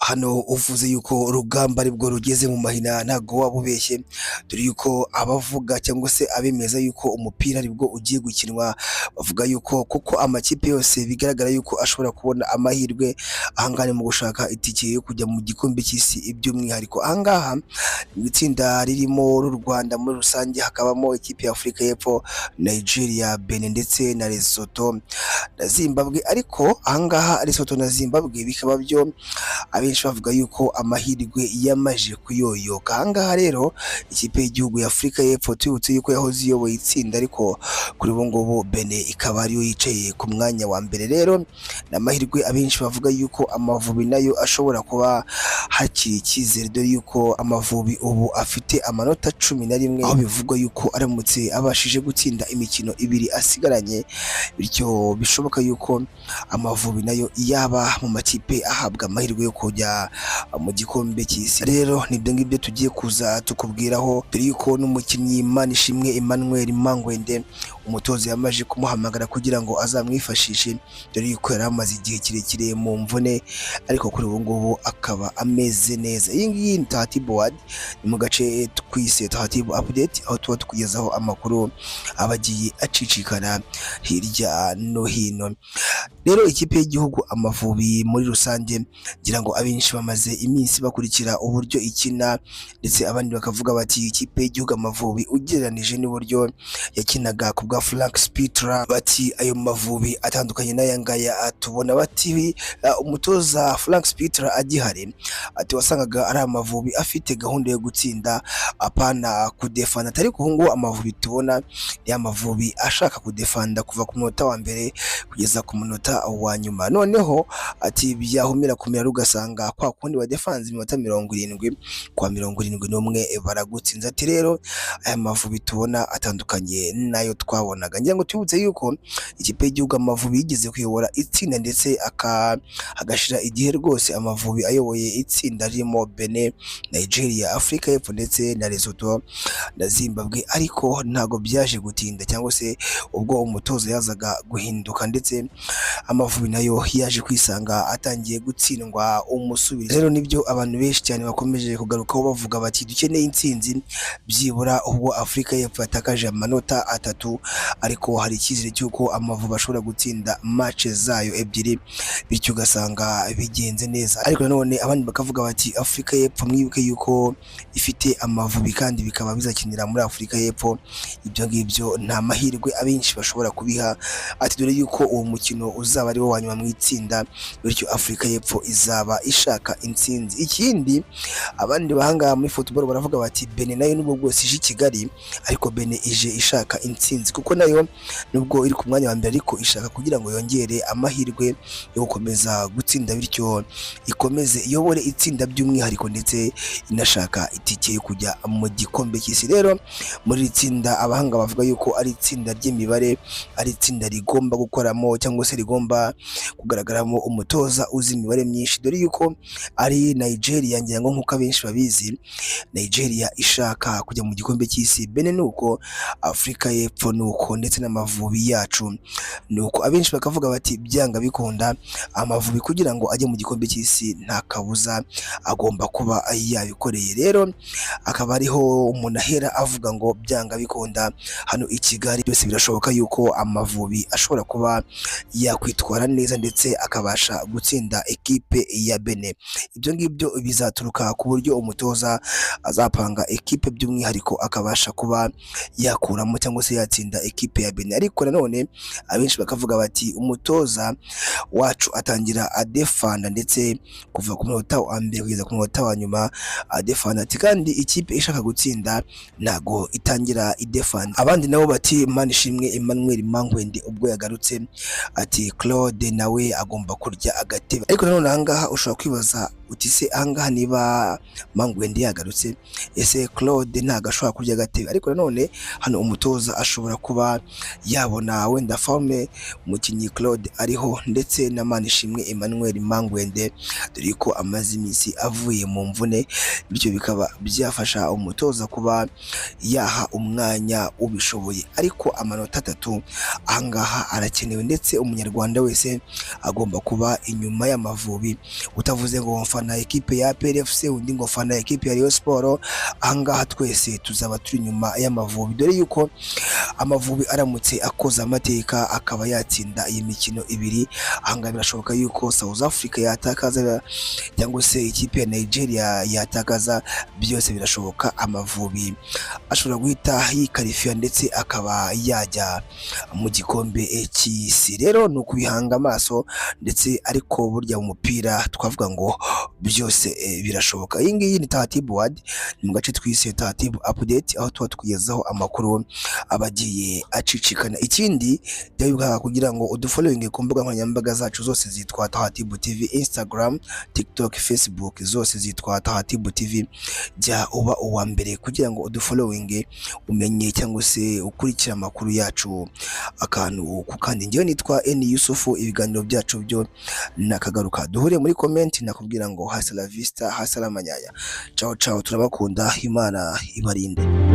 Hano uvuze yuko urugamba aribwo rugeze mu mahina, ntabwo waba ubeshye, dore yuko abavuga cyangwa se abemeza yuko umupira aribwo ugiye gukinwa bavuga yuko kuko amakipe yose bigaragara yuko ashobora kubona amahirwe ahangaha mu gushaka itike yo kujya mu gikombe cy'isi. By'umwihariko ahangaha mu itsinda ririmo n'u Rwanda muri rusange, hakabamo ikipe ya Afurika y'Epfo, Nigeria, Benin ndetse na Lesotho na Zimbabwe. Ariko ahangaha Lesotho na Zimbabwe bikaba byo abenshi bavuga yuko amahirwe yamaze kuyoyoka. Ahangaha rero ikipe y'igihugu ya Afurika y'Epfo, tubibutse yuko yahoze iyoboye itsinda, ariko kuri ubu ngubu Benin ikaba ariyo yicaye ku mwanya wa mbere. Rero ni amahirwe abenshi bavuga yuko Amavubi nayo ashobora kuba hakiri icyizere, dore yuko Amavubi ubu afite amanota 11, aho bivugwa yuko aramutse abashije gutsinda imikino ibiri asigaranye, bityo bishoboka yuko Amavubi nayo yaba mu makipe ahabwa amahirwe yo kujya mu gikombe cy'isi. Rero nibyo ngibyo tugiye kuza tukubwiraho, dore yuko n'umukinnyi Manishimwe Emmanuel Mangwende umutoza yamaze kumuhamagara kugira ngo azamwifashishe, dore yuko yari amaze igihe kirekire mu mvune, ariko kuri ubu ngubu akaba ameze neza. Iyi ngiyi ni Tahatibu Ward, ni mu gace twise Tahatibu Update, aho tuba tukugezaho amakuru aba agiye acicikana hirya no hino. Rero ikipe y'igihugu Amavubi muri rusange, ngira ngo abenshi bamaze iminsi bakurikira uburyo ikina, ndetse abandi bakavuga bati ikipe y'igihugu Amavubi ugereranije n'uburyo yakinaga ku bwa Frank Spittler, bati ayo Mavubi atandukanye n'aya ngaya tubona. Bati umutoza Frank Spittler agihari, ati wasangaga ari Amavubi afite gahunda yo gutsinda, apana kudefanda. Ariko ubu ngubu Amavubi tubona ni Amavubi ashaka kudefanda kuva ku munota wa mbere kugeza ku munota wa nyuma. Noneho ati byahumira kumera, ugasanga kwa kundi wa defanze iminota 70, kwa 71 baragutsinze. Ati rero aya Mavubi tubona atandukanye n'ayo twabonaga. Ngira ngo tubibutse yuko ikipe y'igihugu Amavubi yigeze kuyobora itsinda, ndetse agashira igihe rwose Amavubi ayoboye itsinda ririmo Benin, Nigeria, Afurika y'Epfo ndetse na Lesotho na Zimbabwe, ariko ntabwo byaje gutinda, cyangwa se ubwo umutoza yazaga guhinduka, ndetse Amavubi nayo yaje kwisanga atangiye gutsindwa umusubizo. Rero nibyo abantu benshi cyane bakomeje kugarukaho, bavuga bati dukeneye intsinzi byibura ubwo Afurika y'Epfo yatakaje amanota 3, ariko hari icyizere cy'uko Amavubi ashobora gutsinda match zayo ebyiri, bityo ugasanga bigenze neza. Ariko nanone abandi bakavuga bati Afurika y'Epfo mwibuke yuko ifite Amavubi, kandi bikaba bizakinira muri Afurika y'Epfo. Ibyo ngibyo nta mahirwe abenshi bashobora kubiha, ati dore yuko uwo mukino uzaba ari wo wa nyuma mu itsinda, bityo Afurika y'Epfo izaba ishaka intsinzi. Ikindi, abandi bahanga muri football baravuga bati Benin nayo nubwo bwose ije i Kigali, ariko Benin ije ishaka intsinzi, kuko nayo nubwo iri ku mwanya wa mbere, ariko ishaka kugira ngo yongere amahirwe yo gukomeza gutsinda, bityo ikomeze iyobore itsinda by'umwihariko, ndetse inashaka itike yo kujya mu gikombe cy'isi. Rero muri iri tsinda abahanga bavuga yuko ari itsinda ry'imibare, ari itsinda rigomba gukoramo cyangwa se rigomba kugaragaramo umutoza uzi imibare myinshi, dore yuko ari Nigeria, ngira ngo nk'uko abenshi babizi, Nigeria ishaka kujya mu gikombe cy'isi, Benin nuko, Afurika y'Epfo nuko, ndetse n'Amavubi yacu nuko. Abenshi bakavuga bati byanga bikunda Amavubi kugira ngo ajye mu gikombe cy'isi nta kabuza agomba kuba yabikoreye. Rero akaba ariho umuntu ahera avuga ngo byanga bikunda hano i Kigali byose birashoboka yuko Amavubi ashobora kuba yakwitwara neza, ndetse akabasha gutsinda ekipe ya Benin. Ibyo ngibyo bizaturuka ku buryo umutoza azapanga ekipe, by'umwihariko akabasha kuba yakuramo cyangwa se yatsinda ekipe ya Benin. Ariko nanone abenshi bakavuga bati umutoza wacu atangira adefanda, ndetse kuva ku munota wa mbere kugeza ku munota wa nyuma adefanda, ati kandi ikipe ishaka gutsinda ntago itangira idefanda. Abandi nabo bati Manishimwe Emmanuel Mangwende ubwo yagarutse, ati Claude nawe agomba kurya agatebe. Ariko nanone ahangaha ushobora kwibaza uti se ahangaha niba Mangwende yagarutse, ese Claude ntago ashobora kurya agatebe? Ariko nanone hano umutoza ashobora kuba yabona wenda forme umukinnyi Claude ariho, ndetse na Manishimwe Emmanuel Mangwende, dore ko amaze iminsi avuye mu mvune, bityo bikaba byafasha umutoza kuba yaha umwanya ubishoboye. Ariko amanota 3 ahangaha arakenewe, ndetse umunyarwanda wese agomba kuba inyuma y'Amavubi, utavuze ngo mfana fana ekipe ya APR FC, undi ngo fana ekipe ya Rayon Sport. Ahangaha twese tuzaba turi inyuma y'Amavubi, dore yuko Amavubi aramutse akoze amateka akaba yatsinda iyi mikino ibiri, ahangaha birashoboka yuko South Africa yatakaza cyangwa se ikipe ya Nigeria yatakaza, byose birashoboka. Amavubi ashobora guhita yikarifiya ndetse akaba yajya mu gikombe cy'isi. Rero ni ukubihanga amaso ndetse, ariko burya mu mupira twavuga ngo byose birashoboka. Iyi ngiyi ni Taratibu World, ni mu gace twise Taratibu Update, aho tuba tukugezaho amakuru aba agiye acicikana. Ikindi, jya wibuka kugira ngo udufollowinge ku mbuga nkoranyambaga zacu, zose zitwa Taratibu TV: Instagram, TikTok, Facebook, zose zitwa Taratibu TV. Jya uba uwa mbere kugira ngo udufollowinge, umenye cyangwa se ukurikire amakuru yacu akantu ku kandi. Njyewe nitwa Eni Yusufu, ibiganiro byacu byo nakagaruka. Duhure muri comment, nakubwira ngo hasta la vista, hasta la manyanya. Ciao ciao, turabakunda, Imana ibarinde.